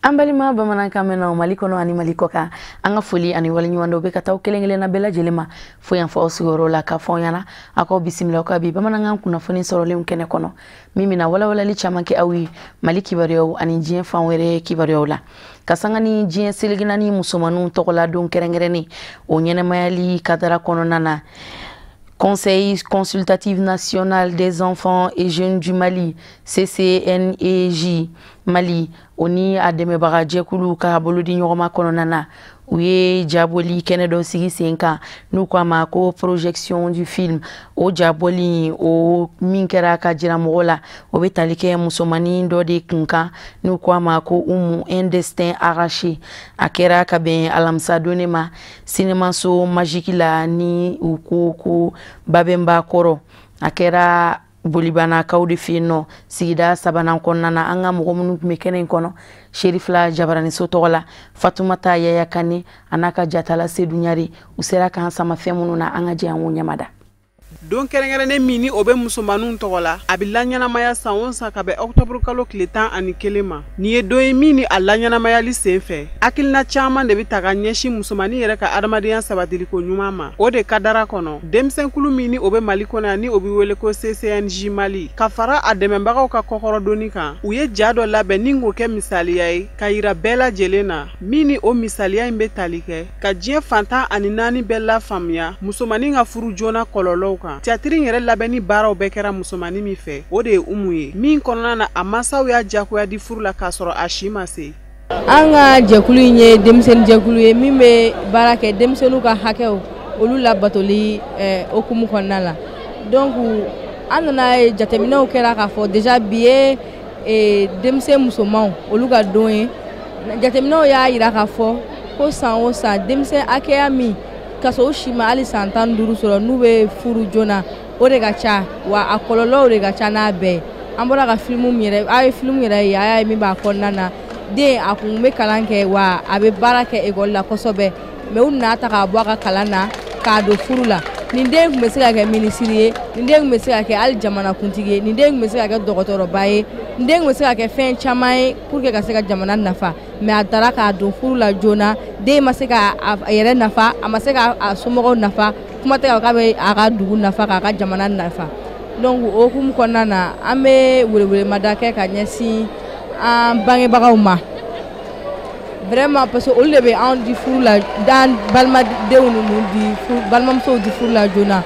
An balima bamanankan mɛnnaw Mali kɔnɔ ani Mali kɔ kan, an ka foli ani waleɲuman dɔw bɛ ka taa kelen kelenna bɛɛ lajɛlen ma fo yan fɔ aw sigiyɔrɔ la, k'a fɔ aw ɲɛna aw k'aw bisimila aw ka bi bamanankan kunnafoni sɔrɔlenw kɛnɛ kɔnɔ, min bɛna walawalali caman kɛ aw ye Mali kibaruyaw ani diɲɛ fan wɛrɛ kibaruyaw la. Ka sanga ni diɲɛ seleke naani musomaninw tɔgɔla don kɛrɛnkɛrɛnnen o ɲɛnɛmayali kadara kɔnɔna na, Conseil consultatif national des enfants et jeunes du Mali, CCNEJ Mali, o ni a dɛmɛbaga jɛkulu ka bolodi ɲɔgɔnma kɔnɔna na, u ye jabɔli kɛnɛ dɔ sigi sen kan n'u ko a ma ko projection du film. O jabɔli o min kɛra ka jira mɔgɔ la, o bɛ tali kɛ musomanin dɔ de kun kan n'u ko a ma ko Umu, un destin arraché. A kɛra ka bɛn alamisa don de ma sinemaso Magique la, ni u ko ko Babɛnba kɔrɔ. A kɛra Bolibanakaw de fɛ yen nɔ, sigida sabanan kɔnɔna na. An ka mɔgɔ minnu tun bɛ kɛnɛ in kɔnɔ, Serifila Jabaraniso tɔgɔ la, Fatumata Yaya Kane a n'a ka jatala Sedu Ɲare, u sera k'an sama fɛn minnu na, an ka jɛ an k'o ɲɛmada. Don kɛrɛnkɛrɛnnen min ni o bɛ musomaninw tɔgɔ la, a bɛ laɲɛnamaya san o san ka bɛn ɔkutɔburu kalo tile 11 ma. Nin ye don ye min ni a laɲɛnamayali sen fɛ, hakilina caman de bɛ ta ka ɲɛsin musomanin yɛrɛ ka adamadenya sabatiliko ɲuman ma. O de kadara kɔnɔ, denmisɛnkulu min ni o bɛ Mali kɔnɔ yan, ni o bɛ wele ko CCNJ Mali, ka fara a dɛmɛbagaw ka kɔkɔrɔdonni kan, u ye ja dɔ labɛn ni k'o kɛ misaliya ye ka yira bɛɛ lajɛlen na, min ni o misaliya in bɛ tali kɛ ka diɲɛ fan 14 bɛɛ lafaamuya musomanin ka furu joona kɔlɔlɔw kan. Tiyatiri in yɛrɛ labɛnni baaraw bɛɛ kɛra musomanin min fɛ, o de ye Umu ye, min kɔnɔna na a mansaw y'a diyagoya di furu la k'a sɔrɔ a si ma se. An ka jɛkulu in ye denmisɛnnin jɛkulu ye min bɛ baara kɛ denmisɛnninw ka hakɛw olu labatoli hokumu kɔnɔna la. Donc an nana ye, jateminɛw kɛra k'a fɔ déjà bi ye denmisɛn musomanw olu ka don ye. Jateminɛw y'a yira k'a fɔ ko san o san, denmisɛn hakɛya min ka sɔrɔ u si ma hali san 15 sɔrɔ, n'u bɛ furu joona, o de ka ca, wa a kɔlɔlɔw de ka ca n'a bɛɛ ye. An bɔra ka filimu min yɛrɛ, a ye filimu yɛrɛ ye, a y'a ye min b'a kɔnɔna na, den a kun bɛ kalan kɛ, wa a bɛ baara kɛ ekɔli la kosɛbɛ, mais u nana ta k'a bɔ a ka kalan na k'a don furu la. Nin den tun bɛ se ka kɛ minisiri ye, nin den tun bɛ se ka kɛ hali jamanakuntigi ye, nin den tun bɛ se ka kɛ dɔgɔtɔrɔba ye, nin den tun bɛ se ka kɛ fɛn caman ye pour que ka se ka jamana nafa, mais a taara k'a don furu la joona. Den ma se ka a yɛrɛ nafa, a ma se ka a somɔgɔw nafa, kuma tɛ k'a bɛ a ka dugu nafa, k'a ka jamana nafa. Donc o hukumu kɔnɔna na, an bɛ welewelemada kɛ ka ɲɛsin an bangebagaw ma vraiment, parce que olu de bɛ anw di furu la, an balimadenw ninnu di balimamusow di furu la joona.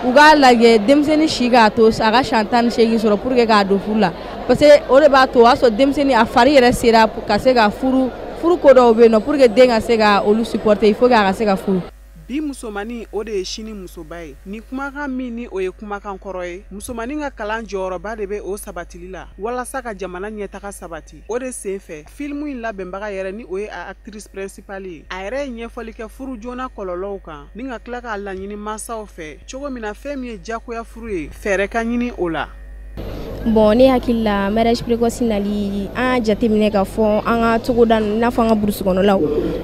U k'a lajɛ denmisɛnnin si k'a to a ka san 18 sɔrɔ pour que k'a don furu la, parce que o de b'a to o y'a sɔrɔ denmisɛnnin a fari yɛrɛ sera ka se ka furu. Furu ko dɔw bɛ yen nɔ, pour que den ka se ka olu supporter, il faut que a ka se ka furu. Bi musomanin, o de ye sini musoba ye. Nin kumakan min ni o ye kumakan kɔrɔ ye, musomanin ka kalan jɔyɔrɔba de bɛ o sabatili la walasa ka jamana ɲɛtaga sabati. O de sen fɛ, filimu in labɛnbaga yɛrɛ, ni o ye a actrice principale ye, a yɛrɛ ye ɲɛfɔli kɛ furu joona kɔlɔlɔw kan, ni ka tila k'a laɲini mansaw fɛ cogo min na fɛn min ye diyagoya furu ye, fɛɛrɛ ka ɲini o la. Bon, ne hakili la, mariage précoce nali, an jateminɛ ka fɔ an ka togoda ninnu, i n'a fɔ an ka burusi kɔnɔlaw,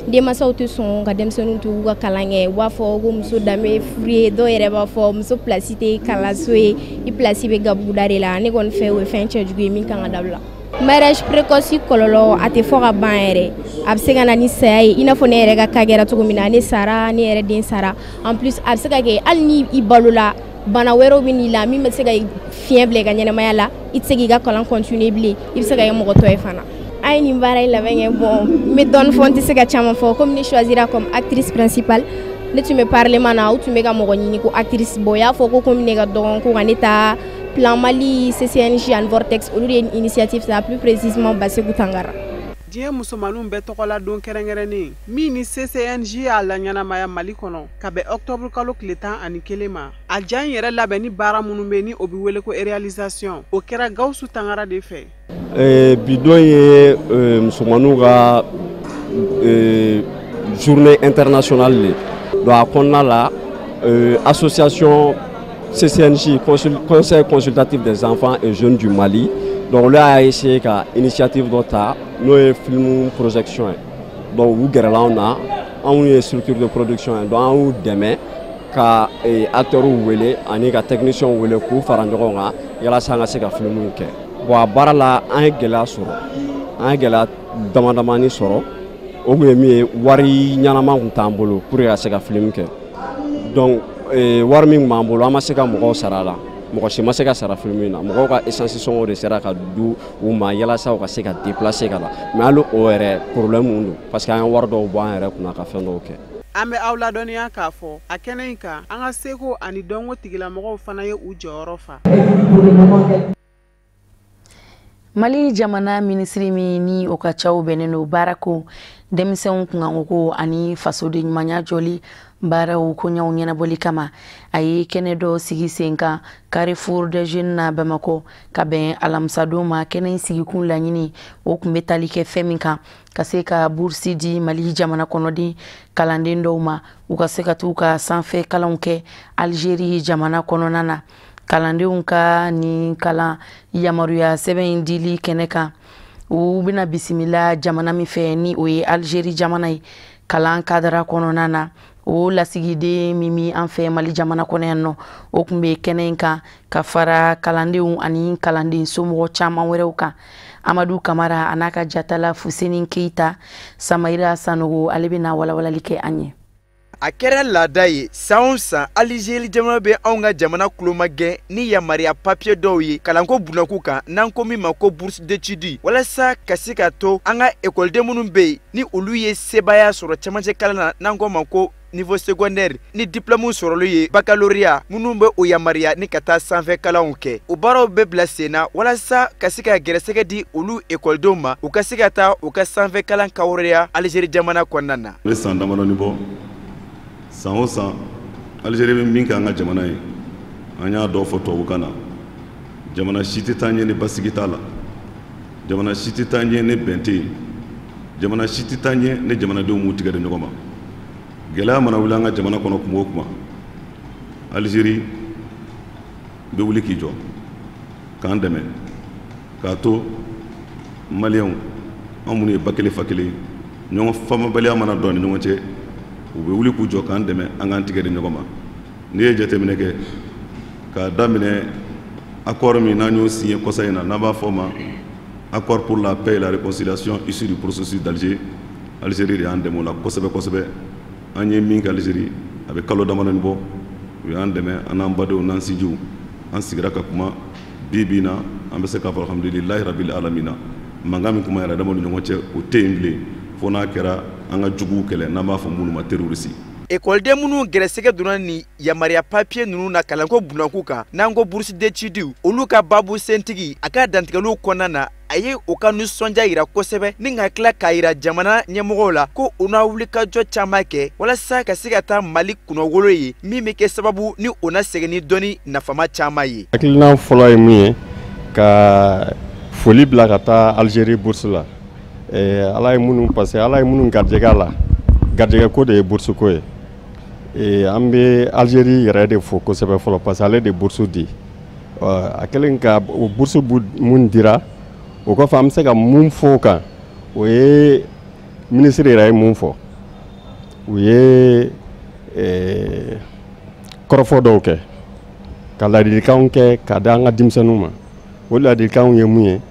denmansaw tɛ sɔn ka denmisɛnninw to u ka kalan kɛ. U b'a fɔ ko muso danbe ye furu ye, dɔw yɛrɛ b'a fɔ muso place tɛ kalanso ye, i place bɛ gabuguda de la. Ne kɔni fɛ, o ye fɛn cɛjugu ye min kan ka dabila. Mariage précoce kɔlɔlɔ, a tɛ fɔ ka ban yɛrɛ. A bɛ se ka na ni saya ye, i n'a fɔ ne yɛrɛ ka cas kɛra cogo min na, ne sara, ne yɛrɛ den sara. En plus, a bɛ se ka kɛ hali ni i balola, bana wɛrɛw bɛ n'i la min bɛ se ka fiɲɛ bila i ka ɲɛnamaya la, i tɛ se k'i ka kalan continuer bilen, i bɛ se ka kɛ mɔgɔ tɔ ye fana. An ye nin baara in labɛn kɛ. Bon, n bɛ dɔɔnin fɔ, n tɛ se ka caman fɔ. Komi ne choisira comme actrice principale, ne tun bɛ parlement na, u tun bɛ ka mɔgɔ ɲini ko actrice. Bon, u y'a fɔ ko komi ne ka dɔgɔn, ko ka ne ta. Plan Mali, CCNJ ani Vortex, olu de ye initiative ta, plus précisément Baseku Tangara. Diɲɛ musomaninw bɛɛ tɔgɔla don kɛrɛnkɛrɛnnen min ni CCNJ y'a laɲɛnamaya Mali kɔnɔ ka bɛn ɔkutɔburu kalo tile 11 ma, a ja in yɛrɛ labɛn ni baara minnu bɛ ni o bɛ wele ko réalisation, o kɛra Gawusu Tangara de fɛ. Bi don ye musomaninw ka journée internationale de. Donc a kɔnɔna la, association CCNJ, Conseil consultatif des enfants et jeunes du Mali, donc olu y'a essayé ka initiative dɔ ta, n'o ye film projection ye. Donc u gɛrɛla anw na, anw ye structure de production ye, donc an y'u dɛmɛ ka acteurs wele ani ka techniciens wele k'u fara ɲɔgɔn kan yalasa an ka se ka film kɛ. Bon, a baara la, an ye gɛlɛya sɔrɔ, an ye gɛlɛya dama damani sɔrɔ. O kun ye min ye, wari ɲɛnama kun t'an bolo pour que ka se ka film kɛ. Donc wari min kun b'an bolo, an ma se ka mɔgɔw sara a la. Mɔgɔ si ma se ka sara film in na. Mɔgɔw ka essence sɔngɔ de sera ka du u ma yalasa u ka se ka déplacer ka na. Mais hali o yɛrɛ, problème mun don, parce que an ye wari dɔw bɔ an yɛrɛ kunna ka fɛn dɔw kɛ. An bɛ aw ladɔnniya k'a fɔ a kɛnɛ in kan, an ka seko ani dɔnko tigilamɔgɔw fana ye u jɔyɔrɔ fa. Mali jamana minisiri min ni o ka caw bɛnnen don baarako, denmisɛnw kunkanko ani fasoden ɲumanya jɔli baaraw koɲɛw ɲɛnabɔli kama, a ye kɛnɛ dɔ sigi sen kan Carrefour des Jeunes na Bamakɔ ka bɛn alamisadon ma. Kɛnɛ in sigikun laɲini, o tun bɛ tali kɛ fɛn min kan, ka se ka bourse di Mali jamana kɔnɔden kalanden dɔw ma, u ka se ka t'u ka sanfɛ kalanw kɛ Algérie jamana kɔnɔna na. Kalandenw ka nin kalan yamaruya sɛbɛn in dili kɛnɛ kan, u bɛna bisimila jamana min fɛ, ni o ye Algérie jamana ye, kalan kadara kɔnɔna na, o lasigiden min bɛ an fɛ Mali jamana kɔnɔ yan nɔ, o tun bɛ kɛnɛ in kan ka fara kalandenw ani kalanden somɔgɔ caman wɛrɛw kan. Amadu Kamara a n'a ka jatala Fuseni Keyita, Samayira Sanogo ale bɛna walawalali kɛ an ye. A kɛra laada ye, san o san, Alizeri jamana bɛ anw ka jamana kulomagɛn ni yamaruya papiye dɔw ye kalanko bunakun kan, n'an ko min ma ko bourse d'études, walasa ka se ka to an ka ekɔliden minnu bɛ yen, ni olu ye sebaaya sɔrɔ cɛmancɛ kalan na, n'an ko ma ko niveau secondaire, ni diplôme sɔrɔli ye baccalauréat, minnu bɛ o yamaruya ni ka taa sanfɛ kalanw kɛ. O baaraw bɛ bila sen na walasa ka se ka gɛrɛsɛgɛ di olu ekɔlidenw ma, u ka se ka taa u ka sanfɛ kalan kawureya Alizeri jamana kɔnɔna na. N bɛ san damadɔni bɔ, san o san Alizeri bɛ min kɛ an ka jamana ye, an y'a dɔw fɔ tubabukan na. Jamana si tɛ taa ɲɛ ni basigi t'a la, jamana si tɛ taa ɲɛ ni bɛn tɛ yen, jamana si tɛ taa ɲɛ ni jamanadenw m'u tigɛ di ɲɔgɔn ma. Gɛlɛya mana wuli an ka jamana kɔnɔ kuma o kuma, Alizeri bɛ wuli k'i jɔ k'an dɛmɛ, k'a to Maliyɛnw, an minnu ye ba kelen fa kelen, ɲɔgɔn faamabaliya mana don an ni ɲɔgɔn cɛ, u bɛ wuli k'u jɔ k'an dɛmɛ an k'an tigɛ di ɲɔgɔn ma. N'i ye jateminɛ kɛ k'a daminɛ accord min n'an y'o signé kɔsa in na, n'an b'a fɔ o ma accord pour la paix et la réconciliation issu du processus d'Alger, Algérie de y'an dɛmɛ o la kosɛbɛ kosɛbɛ. An ye min kɛ Algérie, a bɛ kalo damadɔni bɔ, u y'an dɛmɛ, an n'an badenw n'an sinjiw, an sigira ka kuma. Bi bi in na, an bɛ se k'a fɔ alhamdulilahi rabil alamina, mankan min kuma yɛrɛ damaw ni ɲɔgɔn cɛ, o tɛ yen bilen, fo n'a kɛra an ka juguw kɛlɛ, n'an b'a fɔ minnu ma terroriste. Ekɔliden minnu gɛrɛsɛgɛ donna ni yamaruya papiye ninnu na kalanko bunakun kan, n'an ko bourse d'études, olu ka baabu sentigi, a ka dantigɛliw kɔnɔna na, a ye u ka nisɔndiya yira kosɛbɛ ni ka tila k'a yira jamana ɲɛmɔgɔw la ko u n'a wulikajɔ caman kɛ walasa ka se ka taa Mali kunnawolo ye, min bɛ kɛ sababu ni o na segin ni dɔnni nafama caman ye. Hakilina fɔlɔ ye mun ye, ka foli bila ka taa Algérie bourse la. Ala ye minnu, parce que Ala ye minnu garijɛgɛ a la, garijɛgɛ ko de ye bourse ko ye. An bɛ Algérie yɛrɛ de fo kosɛbɛ fɔlɔ, parce que ale de bourse di. A kɛlen ka o bourse mun dira, o kɔfɛ an bɛ se ka mun fɔ o kan, o ye minisiri yɛrɛ ye mun fɔ, u ye kɔrɔfɔ dɔw kɛ ka ladilikanw kɛ ka di an ka denmisɛnninw ma. O ladilikanw ye mun ye,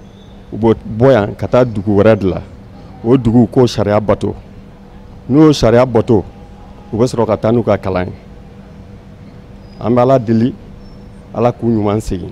u bɛ bɔ yan ka taa dugu wɛrɛ de la, o dugu k'o sariya bato, n'u y'o sariya bato, u bɛ sɔrɔ ka taa n'u ka kalan ye. An bɛ Ala deli, Ala k'u ɲuman segin.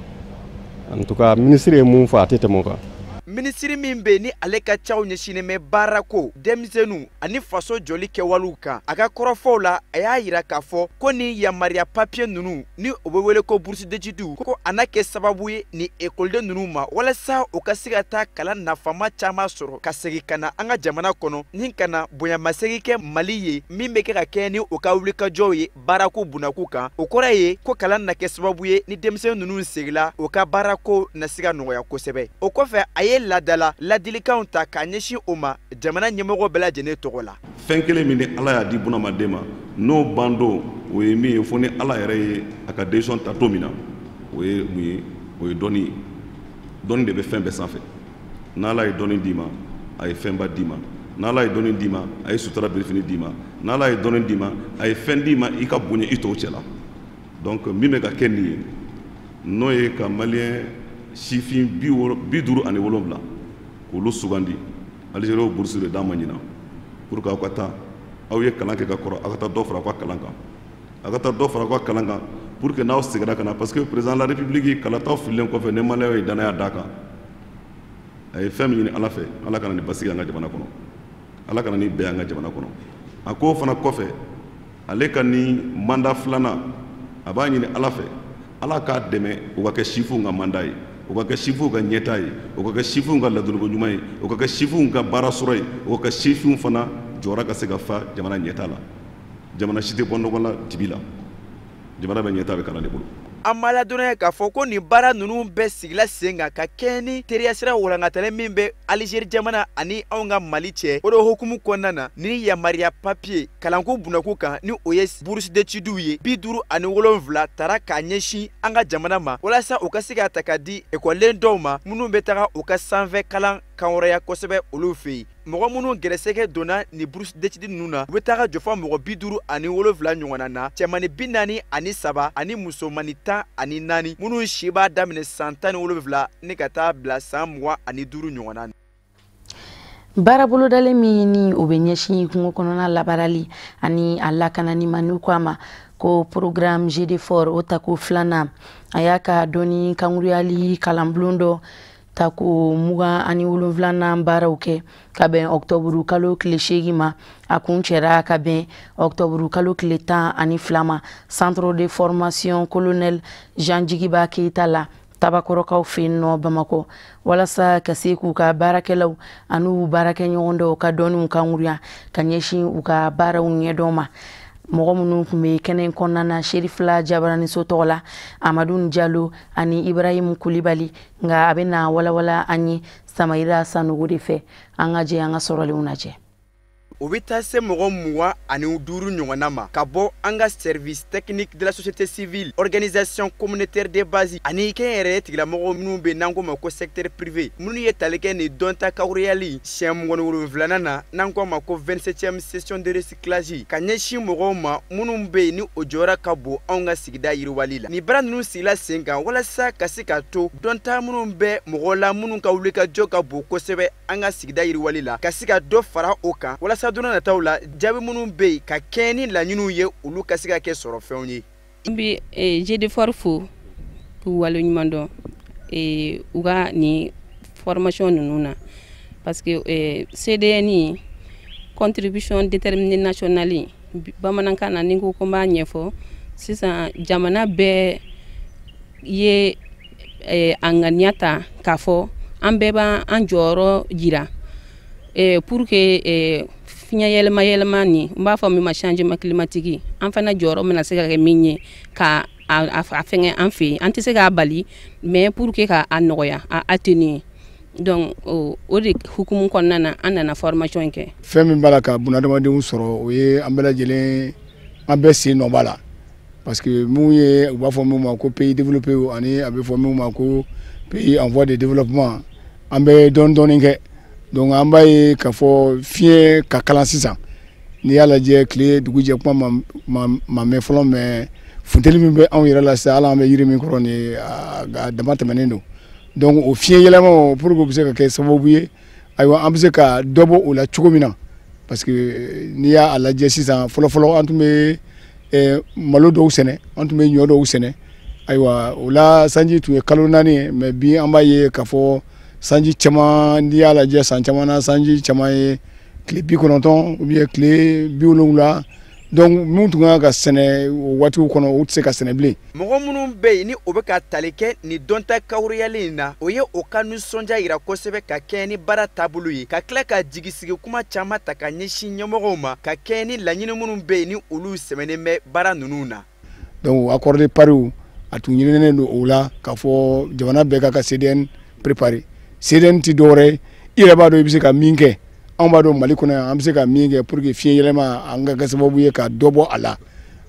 En tout cas, minisiri ye mun fɔ, a tɛ tɛmɛ o kan. Minisiri min bɛ ni ale ka caw ɲɛsinnen bɛ baarako, denmisɛnninw ani faso jɔli kɛwalew kan, a ka kɔrɔfɔw la, a y'a yira k'a fɔ ko ni yamaruya papiye ninnu, ni o bɛ wele ko bourse d'études, ko a na kɛ sababu ye ni ekɔliden ninnu ma walasa u ka se ka taa kalan nafama caman sɔrɔ ka segin ka na an ka jamana kɔnɔ, ni ka na bonyamasegin kɛ Mali ye, min bɛ kɛ ka kɛɲɛ ni u ka wulikajɔw ye baarako bunakun kan. O kɔrɔ ye ko kalan na kɛ sababu ye ni denmisɛnnin ninnu seginna, u ka baarako na se ka nɔgɔya kosɛbɛ. O kɔfɛ, a ye laadala ladilikanw ta k'a ɲɛsin o ma jamana ɲɛmɔgɔ bɛɛ lajɛlen tɔgɔ la. Fɛn kelen min ni Ala y'a di bunamaden ma, n'o ban don, o ye min ye, fo ni Ala yɛrɛ ye a ka décision ta don min na, o ye mun ye? O ye dɔnni ye. Dɔnni de bɛ fɛn bɛɛ sanfɛ. N'Ala ye dɔnni d'i ma, a ye fɛnba d'i ma. N'Ala ye dɔnni d'i ma, a ye sutura birifini d'i ma. N'Ala ye dɔnni d'i ma, a ye fɛn d'i ma i ka bonya i tɔw cɛ la. Donc min bɛ ka kɛ nin ye, n'o ye ka Maliyɛn sifin 57 k'olu sugandi. Algérie y'o bourse de d'an ma ɲinan pour que aw ka taa, aw ye kalan kɛ ka kɔrɔ, aw ka taa dɔ fara aw ka kalan kan, aw ka taa dɔ fara aw ka kalan kan pour que n'aw seginna ka na, parce que président de la République kalataw fililen kɔfɛ, ni maliyɛnw ye danaya d'a kan, a ye fɛn min ɲini Ala fɛ, Ala kana ni basigi an ka jamana kɔnɔ, Ala kana ni bɛn an ka jamana kɔnɔ. A k'o fana kɔfɛ, ale ka ni mandat filanan, a b'a ɲini Ala fɛ, Ala k'a dɛmɛ o ka kɛ sifinw ka mandat ye, o ka kɛ sifinw ka ɲɛtaa ye, o ka kɛ sifinw ka ladonko ɲuman ye, o ka kɛ sifinw ka baara sɔrɔ ye, o ka kɛ sifinw fana jɔyɔrɔ ka se ka fa jamana ɲɛtaa la. Jamana si tɛ bɔ nɔgɔ la dibi la, jamana bɛ ɲɛtaa bɛ kalan de bolo. An b'a ladɔnniya k'a fɔ ko nin baara ninnu bɛɛ sigila sen kan ka kɛɲɛ ni teriya sira walankatalen min bɛ Algérie jamana ani anw ka Mali cɛ. O de hukumu kɔnɔna na, ni yamaruya papiye kalanko bunakun kan, ni o ye bourse d'études ye 57 tara k'a ɲɛsin an ka jamana ma, walasa u ka se k'a ta ka di ekɔliden dɔw ma minnu bɛ taga u ka sanfɛ kalan kanwɛrɛya kosɛbɛ olu fɛ yen. Mɔgɔ minnu gɛrɛsɛgɛ donna ni bourse d'études ninnu na, u bɛ taga jɔ fɔ mɔgɔ 57 ɲɔgɔnna na, cɛmannin 43 ani musomannin 14, minnu si b'a daminɛ san 17 ni ka taa bila san 25 ɲɔgɔnna na. Baara bolodalen min ni o bɛ ɲɛsin kungo kɔnɔna labaarali ani a lakanani ma, n'u ko a ma ko programme GD4, o tako filanan, a y'a ka dɔnni kankuruyali kalanbulon dɔ tako 27nan baaraw kɛ ka bɛn ɔktɔburu kalo tile 8 ma. A kun cɛra ka bɛn ɔktɔburu kalo tile 12 ma, centre de formation Colonel Jean Jigiba Keyita la, Tabakɔrɔkaw fɛ yen nɔ Bamakɔ, walasa ka se k'u ka baarakɛlaw an'u baarakɛɲɔgɔn dɔw ka dɔnniw kankuruya ka ɲɛsin u ka baaraw ɲɛdɔn ma. Mɔgɔ minnu tun bɛ kɛnɛ kɔnɔna na Serifila Jabaraniso tɔgɔ la, Amadu Jalo ani Ibrahim Kulibali. Nka a bɛ na walawala an ye Samayira Sanogo de fɛ. An ka jɛ an ka sɔrɔlenw lajɛ. O bɛ taa se mɔgɔ 25 ɲɔgɔnna ma ka bɔ an ka service technique de la société civile, organisation communautaire de base ani kɛnyɛrɛye tigilamɔgɔw minnu bɛ n'an ko ma ko secteur privé, minnu ye tali kɛ nin dɔnta kankuruyali siɲɛ 27nan na, n'an ko ma ko 27e session de recyclage, ka ɲɛsin mɔgɔw ma minnu bɛ yen ni o jɔyɔrɔ ka bon anw ka sigida yiriwali la. Nin baara ninnu sigila sen kan walasa ka se ka to dɔnta minnu bɛ mɔgɔ la, minnu ka wulikajɔ ka bon kosɛbɛ an ka sigida yiriwali la, ka se ka dɔ fara o kan, walasa don nataw la, jaabi minnu bɛ yen ka kɛɲɛ ni laɲiniw ye, olu ka se ka kɛ sɔrɔfɛnw ye. N bɛ GD4 fo k'u waleɲuman dɔn u ka nin formation ninnu na, parce que CDN, contribution déterminée nationale bamanankan na, ni ko ko n b'a ɲɛfɔ sisan, jamana bɛɛ ye a ŋaniya ta k'a fɔ an bɛɛ b'an jɔyɔrɔ jira pour que fiɲɛ yɛlɛma yɛlɛma nin, n b'a fɔ min ma changement climatique, an fana jɔyɔrɔ bɛna se ka kɛ min ye ka a fɛngɛ an fɛ yen. An tɛ se k'a bali, mais pour que k'a nɔgɔya, a atténuer. Donc o de hukumu kɔnɔna na, an nana formation in kɛ. Fɛn min b'a la ka bunadamadenw sɔrɔ, o ye an bɛɛ lajɛlen, an bɛɛ sen nɔ b'a la, parce que mun ye, u b'a fɔ min ma ko pays développé ani a bɛ fɔ min ma ko pays en voie de développement, an bɛ dɔɔni dɔɔni kɛ. Donc an b'a ye k'a fɔ fiɲɛ ka kalan sisan. N'i y'a lajɛ, tile dugujɛ kuma ma mɛn fɔlɔ, mais funteni min bɛ anw yɛrɛ la sisan, hali an bɛ yiri min kɔrɔ nin ye, a dama tɛmɛnen don. Donc o fiɲɛ yɛlɛmaw, pour que o bɛ se ka kɛ sababu ye, ayiwa, an bɛ se ka dɔ bɔ o la cogo min na, parce que n'i y'a lajɛ sisan, fɔlɔ fɔlɔ an tun bɛ malo dɔw sɛnɛ, an tun bɛ ɲɔ dɔw sɛnɛ. Ayiwa, o la sanji tun ye kalo 4 ye, mais bi an b'a ye k'a fɔ sanji caman, n'i y'a lajɛ san caman na, sanji caman ye tile 90 ou bien tile 70. Donc mun tun kan ka sɛnɛ o waatiw kɔnɔ, o tɛ se ka sɛnɛ bilen. Mɔgɔ minnu bɛ yen ni o bɛ ka tali kɛ nin dɔnta kawuruyali in na, o ye o ka nisɔndiya yira kosɛbɛ ka kɛɲɛ ni baara taabolo ye, ka tila ka jigisigi kuma caman ta ka ɲɛsin ɲɛmɔgɔw ma ka kɛɲɛ ni laɲini minnu bɛ yen ni olu sɛmɛnen bɛ baara ninnu na. Donc accord de Paris, a tun ɲininen don o la k'a fɔ jamana bɛɛ ka CDN préparer. CDN tɛ dɔwɛrɛ ye, i yɛrɛ b'a dɔn i bɛ se ka min kɛ. Anw b'a dɔn Mali kɔnɔ yan, an bɛ se ka min kɛ pour que fiɲɛ yɛlɛma, an ka kɛ sababu ye ka dɔ bɔ a la.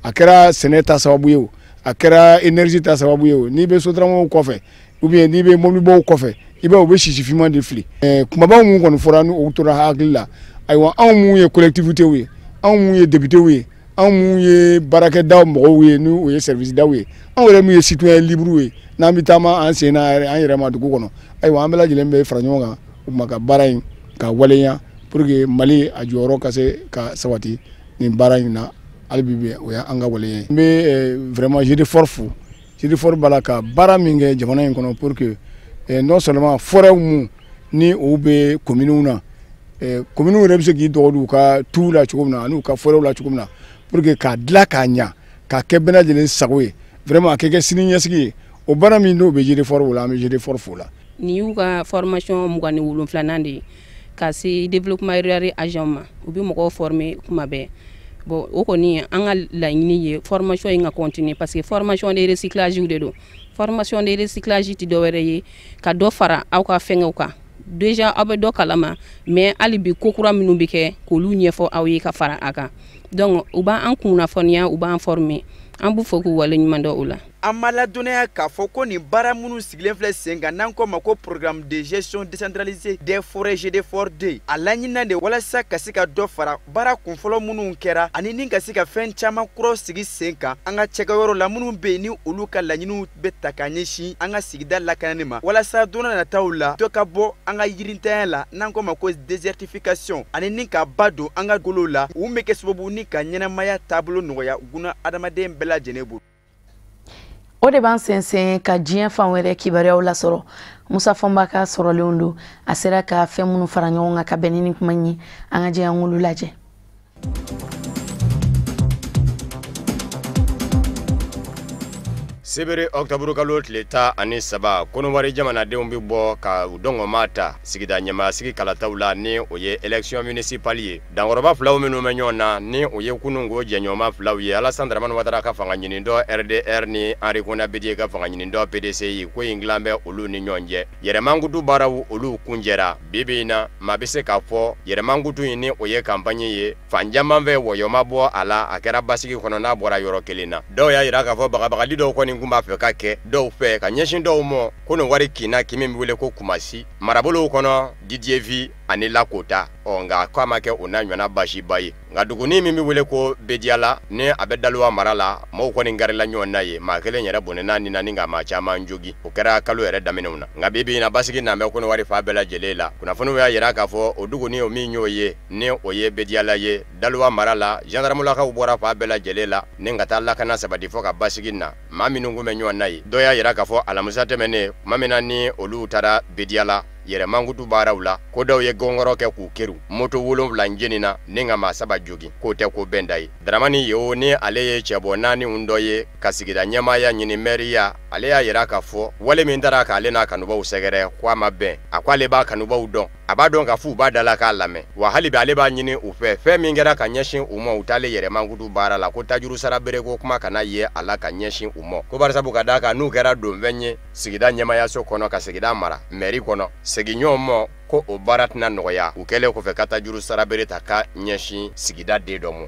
A kɛra sɛnɛ ta sababu ye o, a kɛra énergie ta sababu ye o, n'i bɛ sotaramaw kɔfɛ ou bien n'i bɛ mobilibaw kɔfɛ, i b'a ye u bɛ sisi finman de fili. Kumabaw mun kɔni fɔra, ni o tora hakili la, ayiwa, anw mun ye collectivités ye, anw mun ye députés ye, anw mun ye baarakɛdaw mɔgɔw ye, ni o ye service daw ye, anw yɛrɛ mun ye citoyen libre ye, n'an bɛ taama an sen na an yɛrɛ ma dugu kɔnɔ, ayiwa, an bɛɛ lajɛlen bɛ fara ɲɔgɔn kan o tuma ka baara in ka waleya pour que Mali a jɔyɔrɔ ka se ka sabati nin baara in na. Hali bi o y'an ka waleya ye. N bɛ vraiment Jidifor fo. Jidifor b'a la ka baara min kɛ jamana in kɔnɔ pour que non seulement forêt mun ni o bɛ communes na, communes yɛrɛ bɛ se k'i dɔgɔ don u ka tuw la cogo min na ani u ka forêt la cogo min na, pour que k'a dilan k'a ɲa k'a kɛ bɛɛ lajɛlen sago ye, vraiment a kɛ kɛ sini ɲɛsigi ye. O baara min n'o bɛ Jidifor la, an bɛ Jidifor fo la. Nin y'u ka formation 27nan de ye ka se développement rural agent ma. U bɛ mɔgɔw former kuma bɛɛ. Bon, o kɔni an ka laɲini ye formation in ka continuer, parce que formation de recyclage de don. Formation de recyclage tɛ dɔwɛrɛ ye ka dɔ fara aw ka fɛngɛw kan. Déjà aw bɛ dɔ kalama, mais hali bi ko kura minnu bɛ kɛ k'olu ɲɛfɔ aw ye ka fara a kan. Donc u b'an kunnafoniya, u b'an former, an b'u fɔ k'u waleɲuman dɔn o la. An ma ladɔnniya k'a fɔ ko nin baara minnu sigilen filɛ sen kan, n'an ko ma ko programme de gestion décentralisée des forêts GD4 D, a laɲinina de walasa ka se ka dɔ fara baara kunfɔlɔ minnu kɛra ani ni ka se ka fɛn caman kuraw sigi sen kan an ka cɛkɛyɔrɔ la, minnu bɛ yen ni olu ka laɲiniw bɛ ta ka ɲɛsin an ka sigida lakanani ma, walasa don nataw la dɔ ka bɔ an ka yirintanya la, n'an ko ma ko désertification, ani ni ka ba don an ka golow la, u bɛ kɛ sababu ni ka ɲɛnamaya taabolo nɔgɔya guna adamaden bɛɛ lajɛlen bolo. O de b'an sɛnsɛn ka diɲɛ fan wɛrɛ kibaruyaw lasɔrɔ. Musa Fɔnba ka sɔrɔlenw don, a sera ka fɛn minnu fara ɲɔgɔn kan ka bɛn ni nin kuma in ye, an ka jɛ an k'olu lajɛ. Sibiri octobre kalo tile 13, Kɔnɔwari jamanadenw bɛ bɔ ka u dɔngɔma ta sigida ɲɛmaasigi kalataw la, ni o ye élection municipale ye. Dankɔrɔba filaw minnu bɛ ɲɔgɔn na, ni o ye kununko jɛɲɔgɔnma filaw ye, Alassane Dramane Ouattara ka fanga ɲinindɔ RDR ni Henri Konan Bédié ka fanga ɲinindɔ PDCI, ko in dilan bɛ olu ni ɲɔgɔn cɛ. Yɛrɛmankutu baaraw olu kunjɛra. Bi bi in na, maa bɛ se k'a fɔ yɛrɛmankutu in ni o ye campagne ye, fan caman fɛ wɔyɔ ma bɔ a la, a kɛra basigi kɔnɔ n'a bɔra yɔrɔ kelen na. Dɔw y'a jira k'a fɔ bagabagali dɔw kɔni kun b'a fɛ ka kɛ dɔw fɛ ka ɲɛsin dɔw ma, ko nin wari kinna kin min bɛ wele ko Kumasi marabolow kɔnɔ, Didiévi ani Lakota. Ɔ nka k'a ma kɛ o n'a ɲɔgɔnna baasiba ye. Nka duguni min bɛ wele ko Bediyala ni a bɛ Daluwa mara la, maaw kɔni garila ɲɔgɔn na ye, maa kelen yɛrɛ bɔnɛna nin na ni ka maa caman jogi. O kɛra kalo yɛrɛ daminɛw na. Nka bi bi in na, basigi nan bɛ Kɔnɔwari fan bɛɛ lajɛlen la. Kunnafoniw y'a jira k'a fɔ o duguni o min y'o ye, ni o ye Bediyala ye Daluwa mara la, gendarmelakaw bɔra fan bɛɛ lajɛlen la ni ka taa lakana sabati fɔ ka basigi na maa minnu kun bɛ ɲɔgɔn na ye. Dɔw y'a jira k'a fɔ alamisa tɛmɛnen, tuma min na ni olu taara Bediyala yɛrɛmankutu baaraw la, ko dɔw ye gɔngɔrɔ kɛ k'u keru, moto 7 jenina ni ka maa 3 jogin, k'o tɛ ko bɛnda ye. Dramani Yewo, ni ale ye cɛbɔ naaniw dɔ ye ka sigida ɲɛmaaya ɲini mɛriya, ale y'a jira k'a fɔ wale min taara k'ale n'a kanubaw sɛgɛrɛ, ko a ma bɛn. A ko ale b'a kanubaw dɔn, a b'a dɔn k'a fɔ u b'a da la k'a lamɛn, wa hali bi ale b'a ɲini u fɛ fɛn min kɛra ka ɲɛsin u ma u taalen yɛrɛmankutu baara la, ko tajuru sara bereko kuma kana ye a la ka ɲɛsin u ma, ko barisabu ka d'a kan n'u kɛra donfɛn ye sigida ɲɛmaayaso kɔnɔ ka sigida mara mɛri kɔnɔ, segin ɲɔgɔn ma ko o baara tɛna nɔgɔya u kɛlen kɔfɛ ka tajuru sara bere ta ka ɲɛsin sigida den dɔ ma.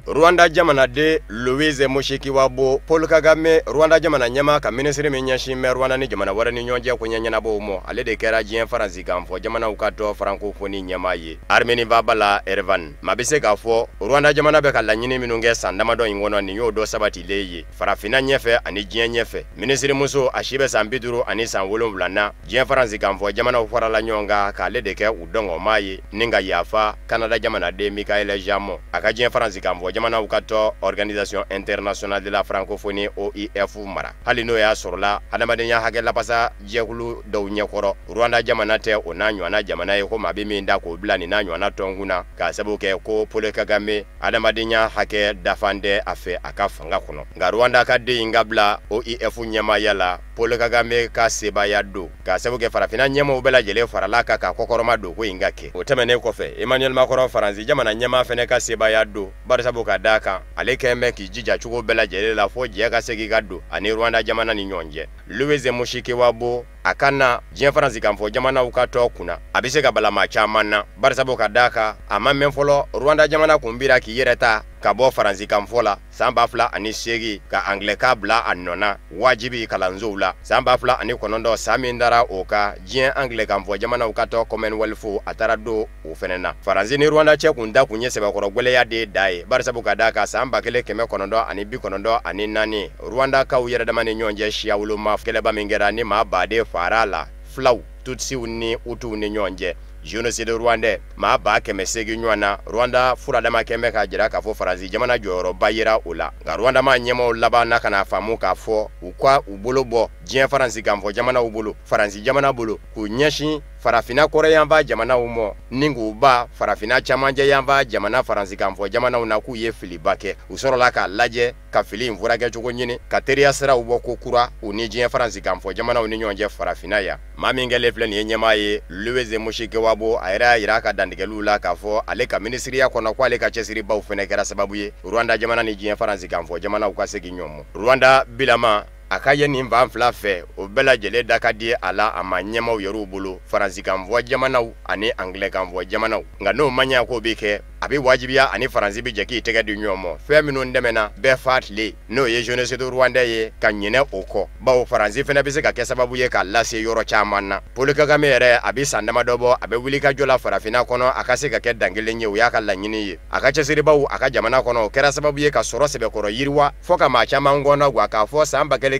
Rwanda jamanaden Louise Mushikiwabo, Paul Kagame Rwanda jamana ɲɛmaa ka minisiri min ɲɛsin bɛ Rwanda ni jamana wɛrɛ ni ɲɔgɔn cɛ ko ɲɛnabɔw ma, ale de kɛra diɲɛ faransikanfɔ jamanaw ka tɔn francophonie ɲɛmaa ye Armeni faaba la Erevan. Maa bɛ se k'a fɔ Rwanda jamana bɛ ka laɲini minnu kɛ san damadɔ in kɔnɔ, nin y'o dɔ sabatilen ye farafinna ɲɛfɛ ani diɲɛ ɲɛfɛ. Minisirimuso a si bɛ san 57 na, diɲɛ faransikanfɔ jamanaw farala ɲɔgɔn kan k'ale de kɛ u dɔngɔmaa ye ni ka yafa Canada jamanaden Michael Jamon a ka diɲɛ faransikanfɔ jamanaw ka tɔn Organisation internationale de la francophonie OIF mara. Hali n'o y'a sɔrɔla adamadenya hakɛ lapasa jɛkulu dɔw ɲɛkɔrɔ, Rwanda jamana tɛ o n'a ɲɔgɔnna jamana ye ko maa bɛ min da k'o bila nin n'a ɲɔgɔnna tɔnkun na, k'a sababu kɛ ko Paul Kagame adamadenya hakɛ dafan tɛ a fɛ a ka fanga kɔnɔ. Nka Rwanda ka den in ka bila OIF ɲɛmaaya la, Paul Kagame ka sebaaya don, k'a sababu kɛ farafinna ɲɛmaaw bɛɛ lajɛlen farala kan k'a kɔkɔrɔma don ko in ka kɛ. O tɛmɛnen kɔfɛ, Emmanuel Macron Faransi jamana ɲɛmaa fɛnɛ ka sebaaya don, barisabu ka d'a kan ale kɛn bɛ k'i jija cogo bɛɛ lajɛlen la fo jɛ ka segin ka don ani Rwanda jamana ni ɲɔgɔn cɛ. Louise Mushikiwabo a ka na diɲɛ faransikanfɔ jamanaw ka tɔn kunna, a bɛ se ka bala maa caman na, barisabu ka d'a kan a ma mɛn fɔlɔ Rwanda jamana kun bira k'i yɛrɛ ta ka bɔ faransikanfɔ la San 2008 ka anglais bila a nɔ na wajibi kalansow la. San 2009, san min dara o kan, diɲɛ anglais kan fɔ jamanaw ka tɔn Commonwealth, a taara don o fɛnɛ na. Faransi ni Rwanda cɛ kun da kun ye sɛbɛkɔrɔ gwɛlɛya de da ye, barisabu ka d'a kan san 1994, Rwanda kaw yɛrɛ dama ni ɲɔgɔn cɛ siya woloma kɛlɛba min kɛra ni maa baden fara la, filaw, tutsiw ni hutuw ni ɲɔgɔn cɛ, génocide rwandais, maa 800,000 ɲɔgɔn na. Rwanda furadama kɛn bɛ k'a jira k'a fɔ Faransi jamana jɔyɔrɔba yera o la. Nka Rwanda ma ɲɛmaaw laban na ka n'a faamu k'a fɔ u ka u bolo bɔ diɲɛ Faransi kanfɔ jamanaw bolo, Faransi jamana bolo, k'u ɲɛsin farafinna kɔrɔyanfan jamanaw ma ni k'u ba farafinna camancɛ yanfan jamana Faransi kanfɔ jamanaw na, k'u ye filiba kɛ. U sɔrɔla k'a lajɛ ka fili in furakɛcogo ɲini, ka teriya siraw bɔ ko kura u ni diɲɛ Faransi kanfɔ jamanaw ni ɲɔgɔn cɛ farafinna yan. Maa min kɛlen filɛ nin ye ɲɛmaa ye, Louise Mushikiwabo, a yɛrɛ y'a jira a ka dantigɛliw la k'a fɔ ale ka minisiriya kɔnɔ ko ale ka cɛsiribaw fɛnɛ kɛra sababu ye Rwanda jamana ni diɲɛ Faransi kanfɔ jamanaw ka segin ɲɔgɔn ma. Rwanda bilama a ka ye nin fan fila fɛ, o bɛɛ lajɛlen da ka di a la a ma ɲɛmaw yɛrɛw bolo, Faransi kanfɔ jamanaw ani anglais kanfɔ jamanaw. Nka n'o ma ɲɛ k'o bɛ kɛ, a bɛ wajibiya ani Faransi bɛ jɛ k'i tɛgɛ di ɲɔgɔn ma fɛn minnu dɛmɛna bɛɛ fa tile, n'o ye génocide rwandais ye, ka ɲinɛ o kɔ, bawo Faransi fɛnɛ bɛ se ka kɛ sababu ye k'a lase yɔrɔ caman na. Paul Kagame yɛrɛ, a bɛ san damadɔ bɔ, a bɛ wuli ka jɔ la farafinna kɔnɔ, a ka se ka kɛ dankelen ye, o y'a ka laɲini ye. A ka cɛsiribaw a ka jamana kɔnɔ, o kɛra sababu ye ka sɔrɔ sɛbɛkɔrɔ yiriwa, fɔ ka maa caman gɔnna wa k'a fɔ san 1994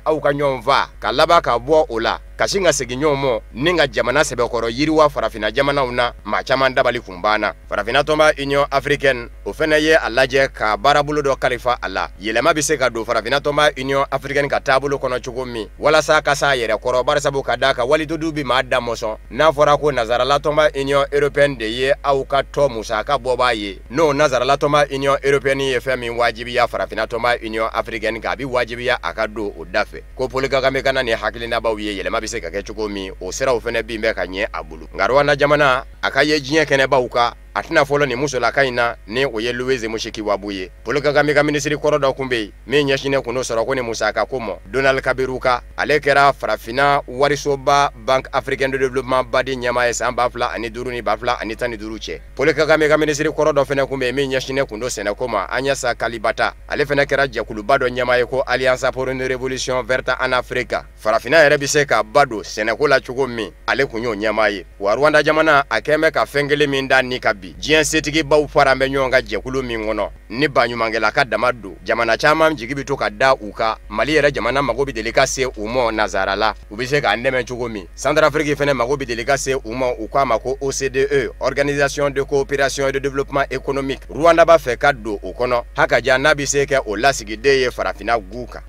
aw ka ɲɔgɔn fa, ka laban ka bɔ o la ka sin ka segin ɲɔgɔn ma ni ka jamana sɛbɛkɔrɔ yiriwa farafinna jamanaw na, maa caman dabali kun banna. Farafinna tɔnba Union africaine, o fɛnɛ ye a lajɛ ka baarabolo dɔ kalifa a la. Yɛlɛma bɛ se ka don farafinna tɔnba Union africaine ka taabolo kɔnɔ cogo min walasa ka s'a yɛrɛ kɔrɔ, barisabu ka d'a kan walitodu bɛ maa da mɔsɔn. N'a fɔra ko nazarala tɔnba Union européenne de ye aw ka tɔ musaka bɔbaa ye, n'o nazarala tɔnba Union européenne ye fɛn min wajibiya farafinna tɔnba Union africaine kan, a bɛ wajibiya a ka don o da fɛ. Ko Paul Kagame ka na ni hakilinabaw ye, yɛlɛma bɛ se ka kɛ cogo min, o siraw fɛnɛ bin bɛ ka ɲɛ a bolo. Nka Rwanda jamana, a ka ye diɲɛ kɛnɛbaw kan, a tɛna fɔlɔ nin musolaka in na, ni o ye Louise Mushikiwabo ye. Paul Kagame ka minisiri kɔrɔ dɔ kun bɛ yen min ɲɛsinnen kun don sɔrɔko ni musaka ko ma, Donald Kaberuka, ale kɛra farafinna warisoba Banque africaine de développement BAD ɲɛmaa ye san 2005 ni 2015 cɛ. Paul Kagame ka minisiri kɔrɔ dɔ fɛnɛ kun bɛ yen min ɲɛsinnen kun don sɛnɛko ma, Agnès Kalibata, ale fɛnɛ kɛra jɛkuluba dɔ ɲɛmaa ye ko Alliance pour une révolution verte en Afrique. Farafinna yɛrɛ bɛ se ka ba don sɛnɛko la cogo min, ale kun y'o ɲɛmaa ye. Wa Rwanda jamana, a kɛn bɛ ka fɛn kelen min da ni ka bi diɲɛ setigibaw fara bɛ ɲɔgɔn kan jɛkulu min kɔnɔ ni baɲumankɛla ka dama don, jamana caman jigi bɛ to ka da u kan. Mali yɛrɛ jamana mago bɛ deli ka se u ma nazara la, u bɛ se k'an dɛmɛ cogo min. Centrafrique fɛnɛ mago bɛ deli ka se u ma, u k'a ma ko OCDE, Organisation de coopération et de développement économique. Rwanda b'a fɛ ka don o kɔnɔ, hakaja n'a bɛ se kɛ o lasigiden ye farafinna gu kan.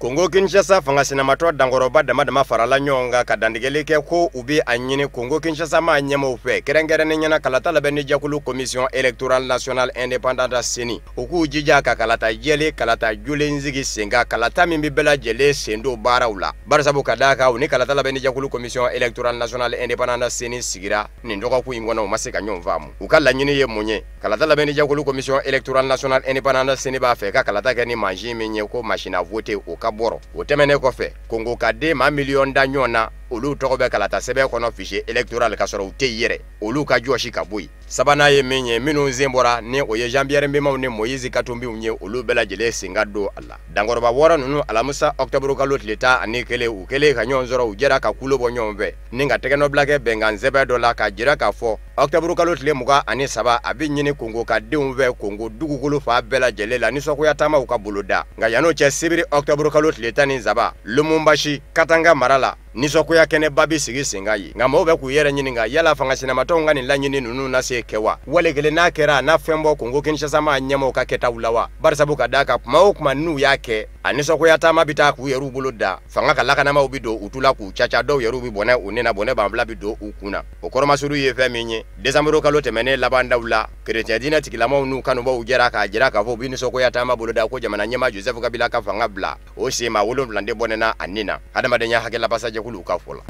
Kongo Kinshasa fanga sinamatɔ dankɔrɔba dama dama farala ɲɔgɔn kan ka dantigɛli kɛ ko u bɛ a ɲini Kongo Kinshasa maa ɲɛmaaw fɛ, kɛrɛnkɛrɛnnen ɲɛna kalata labɛnni jɛkulu Commission électorale nationale indépendante CENI, u k'u jija ka kalata jɛlen, kalata jolen sigi sen kan, kalata min bɛ bɛɛ lajɛlen sen don baaraw la. Barisabu ka d'a kan u ni kalata labɛnni jɛkulu Commission électorale nationale indépendante CENI sigira nin dɔgɔkun in kɔnɔ, u ma se ka ɲɔgɔn faamu. U ka laɲini ye mun ye? Kalata labɛnni jɛkulu Commission électorale nationale indépendante CENI b'a fɛ ka kalata kɛ ni mansin min ye ko machine à voter, o ka bɔrɔ. O tɛmɛnen kɔfɛ, Kongo ka den maa miliyɔn da ɲɔgɔn na, olu tɔgɔ bɛ kalata sɛbɛn kɔnɔ fichier électoral ka sɔrɔ u tɛ yɛrɛ, olu ka jɔsi ka bɔ yen. Sabanan ye min ye, minnu sen bɔra ni o ye Jean Pierre Bembaw ni Moïse Katumbiw ye, olu bɛɛ lajɛlen sen ka don a la. Dankɔrɔba wɔɔrɔ ninnu, alamisa octobre kalo tile 11, u kɛlen ka ɲɔgɔn sɔrɔ, u jɛra ka kulo bɔ ɲɔgɔn fɛ ni ka tɛgɛnɔbila kɛ bɛnkan sɛbɛn dɔ la k'a jira k'a fɔ octobre kalo tile 23, a bɛ ɲini Kongo ka denw fɛ Kongo dugukolo fan bɛɛ lajɛlen la nisɔngoya taamaw ka boloda. Nka yann'o cɛ, sibiri octobre kalo tile 13, Lumumbashi, Katanga mara la, nisɔngoya kɛnɛba bɛ sigi sen kan yen. Nka maaw bɛ k'u yɛrɛ ɲininka, yala fanga sinamatɔnw ka nin laɲini ninnu na se kɛ wa? Wale kelen n'a kɛra, a n'a fɛn bɔ Kongo Kinshasa maa ɲɛmaaw ka kɛtaw la wa? Barisabu ka d'a kan kuma o kuma n'u y'a kɛ, a nisɔngoya taama bɛ taa k'u yɛrɛw bolo da, fanga ka lakanamaw bɛ don u tu la k'u caca, dɔw yɛrɛw bɛ bɔnɛ u nina, bɔnɛ banfila bɛ don u kun na. O kɔrɔmasuru ye fɛn min ye, décembre kalo tɛmɛnen laban daw la, kerecɛn diinɛ tigilamaw n'u kanubaw jɛra k'a jira k'a fɔ u bɛ nisɔngoya taama bolo da ko jamana ɲɛmaa Joseph Kabila ka fanga bila, o sen maa 7 de bɔnɛna a nin na, adamadenya hakɛ labasajɛkuluw ka fɔ la.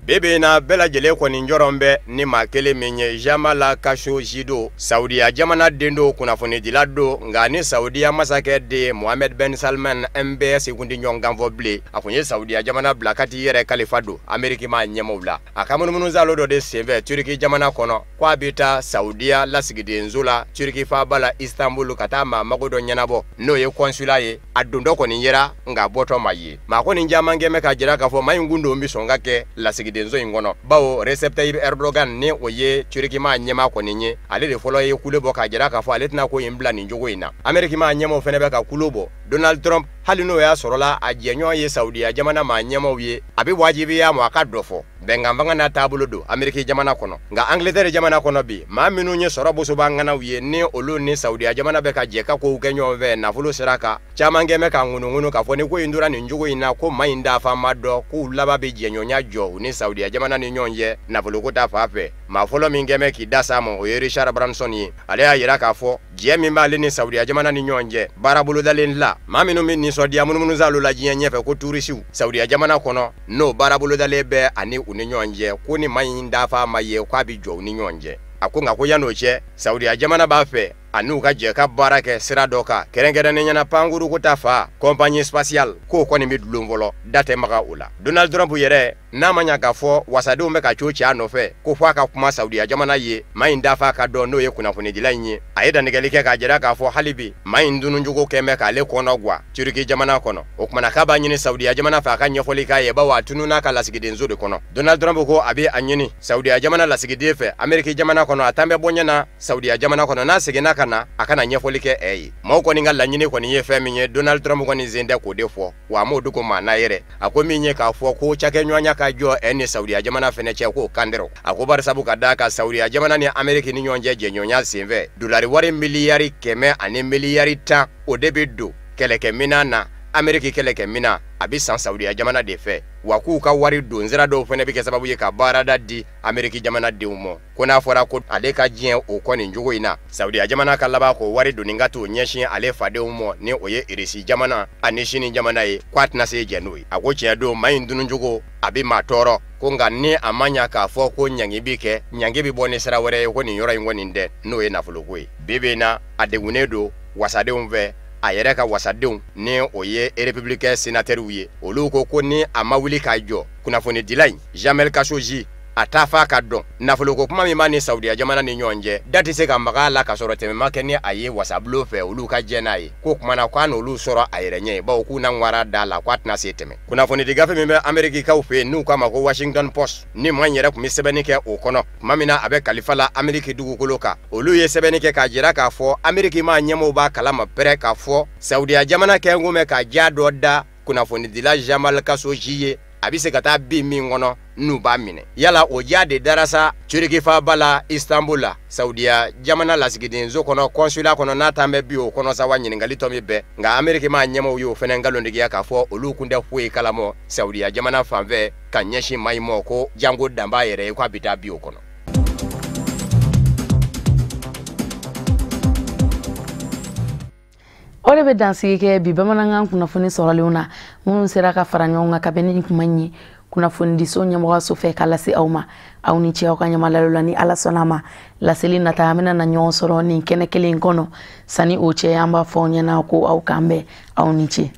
Bi bi in na bɛɛ lajɛlen kɔni jɔrɔn bɛ ni maa kelen min ye, Jamal Khashoggi don, Saudiya jamana den don, kunnafonidila don, nka ni Saudiya masakɛ den Mohamed Ben Salman MBS kun tɛ ɲɔgɔn kan fɔ bilen. A kun ye Saudiya jamana bila ka t'i yɛrɛ kalifa don Ameriki maa ɲɛmaaw la. A ka munumunusalo dɔ de senfɛ Turki jamana kɔnɔ, ko a bɛ taa Saudiya lasigidenso la Turki faaba la Istanbul ka taa maa mago dɔ ɲɛnabɔ, n'o ye consulat ye. A dontɔ kɔni yera, nka bɔtɔ ma ye. Maa kɔni caman kɛn bɛ k'a jira k'a fɔ maa in kun don bɛ sɔn ka kɛ lasigidenso in kɔnɔ, bawo Recep Tayyip Erdogan, ni o ye Turki maa ɲɛmaa kɔni ye, ale de fɔlɔ ye kule bɔ k'a jira k'a fɔ ale tɛna ko in bila nin cogo in na. Ameriki maa ɲɛmaaw fana bɛ ka kulo bɔ. Donald Trump, hali n'o y'a sɔrɔla a jɛɲɔgɔn ye Saudiya jamana maa ɲɛmaaw ye, a bɛ wajibiya ma a ka dɔ fɔ. Bɛnkan fanga n'a taabolo don Ameriki jamana kɔnɔ. Nka Angleterre jamana kɔnɔ bi, maa minnu ye sɔrɔ bosoba ŋanaw ye, ni olu ni Saudiya jamana bɛ ka jɛ ka kow kɛ ɲɔgɔn fɛ nafolo sira kan, caman kɛ bɛ ka ŋunuŋunu k'a fɔ ni ko in tora nin cogo in na, ko maa in dafa ma dɔn, k'u laban bɛ jɛɲɔgɔnya jɔ u ni Saudiya jamana ni ɲɔgɔn cɛ nafoloko ta fan fɛ. Maa fɔlɔ min kɛ bɛ k'i da s'a ma, o ye Richard Branson ye. Ale y'a jira k'a fɔ jɛ min b'ale ni Saudiya jamana ni ɲɔgɔn cɛ baara bolodalen la, maa minnu bɛ nisɔndiya munumunusalo la diɲɛ ɲɛfɛ ko turisiw Saudiya jamana kɔnɔ, n'o baara bolodalen bɛ ani u ni ɲɔgɔn cɛ, ko ni maa in dafa ma ye, k'a bɛ jɔ u ni ɲɔgɔn cɛ. A ko nka ko yan'o cɛ, Saudiya jamana b'a fɛ a n'u ka jɛ ka baara kɛ sira dɔ kan, kɛrɛnkɛrɛnnenya la pankurun ko ta fa compagnie spatiale, k'o kɔni bɛ dulon fɔlɔ, da tɛ maga o la. Donald Trump yɛrɛ, n'a ma ɲa k'a fɔ wasadenw bɛ ka co cɛ a nɔfɛ ko fɔ a ka kuma Saudiya jamana ye, maa in dafa ka dɔn, n'o ye kunnafonidila in ye, a ye dantigɛli kɛ k'a jira k'a fɔ hali bi maa in dununcogo kɛn bɛ k'ale kɔnɔ gwa Turki jamana kɔnɔ. O kumana k'a b'a ɲini Saudiya jamana fɛ a ka ɲɛfɔli k'a ye, bawo a tununna ka lasigidenso de kɔnɔ. Donald Trump ko a bɛ a ɲini Saudiya jamana lasigiden fɛ Ameriki jamana kɔnɔ, a tan bɛ bɔ ɲɛ na Saudiya jamana kɔnɔ, n'a seginna ka na a kana ɲɛfɔli kɛ ɛ ye. Maaw kɔni ka laɲini kɔni ye fɛn min ye, Donald Trump kɔni sen tɛ k'o de fɔ, wa a m'o dogo maa na yɛrɛ. A ko min ye k'a fɔ ko cakɛɲɔgɔnya ka jɔ ɛ ni Saudiya jamana fɛnɛ cɛ, k'o kan dɛrɛ. A ko barisabu ka d'a kan Saudiya jamana ni Ameriki ni ɲɔgɔn cɛ jɛɲɔgɔnya senfɛ, dolari wari 110 miliyari o de bɛ don kɛlɛkɛminan na. Ameriki kɛlɛkɛminan a bɛ san Saudiya jamana de fɛ, wa k'u ka wari don sira dɔw fana bɛ kɛ sababu ye ka baarada di Ameriki jamana denw ma. Ko n'a fɔra ko ale ka diɲɛ o kɔ nin cogo in na, Saudiya jamana ka laban k'o wari donni ka t'o ɲɛsin ale fadenw ma, ni o ye Irisi jamana ani Sini jamana ye, k'a tɛna se jɛn n'o ye. A ko tiɲɛ don, maa in dununcogo a bɛ maa tɔɔrɔ, ko nka ni a ma ɲa k'a fɔ ko ɲangi bi kɛ, ɲangi bɛ bɔ ni sira wɛrɛ ye, ko nin yɔrɔ in kɔni tɛ, n'o ye nafoloko ye. Bi bi in na, a degunnen don wasadenw fɛ. A yɛrɛ ka wasadenw, ni o ye républicain sénateurs ye, olu ko ko ni a ma wuli k'a jɔ, kunnafonidila in Jamal Khashoggi a taa f'a ka dɔn nafoloko kuma min b'a ni Saudiya jamana ni ɲɔgɔn cɛ, da tɛ se ka maga a la ka sɔrɔ tɛmɛ ma kɛ ni a ye wasabulon fɛ, olu ka jɛ n'a ye. K'o kumana k'a n'olu sɔrɔ a yɛrɛ ɲɛ ye, bawo k'u na ŋwara da la, k'a tɛna se tɛmɛ. Kunnafonidi gafe min bɛ Amerikikaw fɛ yen, n'u k'a ma ko Washington Post, ni maa in yɛrɛ tun bɛ sɛbɛnni kɛ o kɔnɔ tuma min na a bɛ kalifa la Ameriki dugukolo kan, olu ye sɛbɛnni kɛ k'a jira k'a fɔ Ameriki maa ɲɛmaaw b'a kalama pɛrɛ k'a fɔ Saudiya jamana kɛn kun bɛ ka ja dɔ da kunnafonidila Jamal Khashoggi ye, a bɛ se ka taa bin min kɔnɔ n'u b'a minɛ. Yala o ja de dara sa Turki faaba la Istanbul la, Saudiya jamana lasigidenso kɔnɔ, consulat kɔnɔ, n'a tan bɛ bi o kɔnɔ sa wa? Ɲininkali tɔ min bɛɛ, nka Ameriki maa ɲɛmaaw y'o fɛnɛ nkalontigiya k'a fɔ olu kun tɛ foyi kalamɔ Saudiya jamana fanfɛ ka ɲɛsin maa in ma, ko janko danba yɛrɛ ye k'a bɛ taa bi o kɔnɔ. O de bɛ dansigi kɛ bi bamanankan kunnafoni sɔrɔlenw na, minnu sera ka fara ɲɔgɔn kan ka bɛn ni kuma in ye kunnafonidiso ɲɛmɔgɔso fɛ ka lase aw ma. Aw ni ce aw ka ɲamalalo la. Ni Ala sɔnna a ma, laseli nata an bɛna na ɲɔgɔn sɔrɔ nin kɛnɛ kelen in kɔnɔ. Sani o cɛ, an b'a fɔ aw ɲɛna ko aw k'an bɛn. Aw ni ce.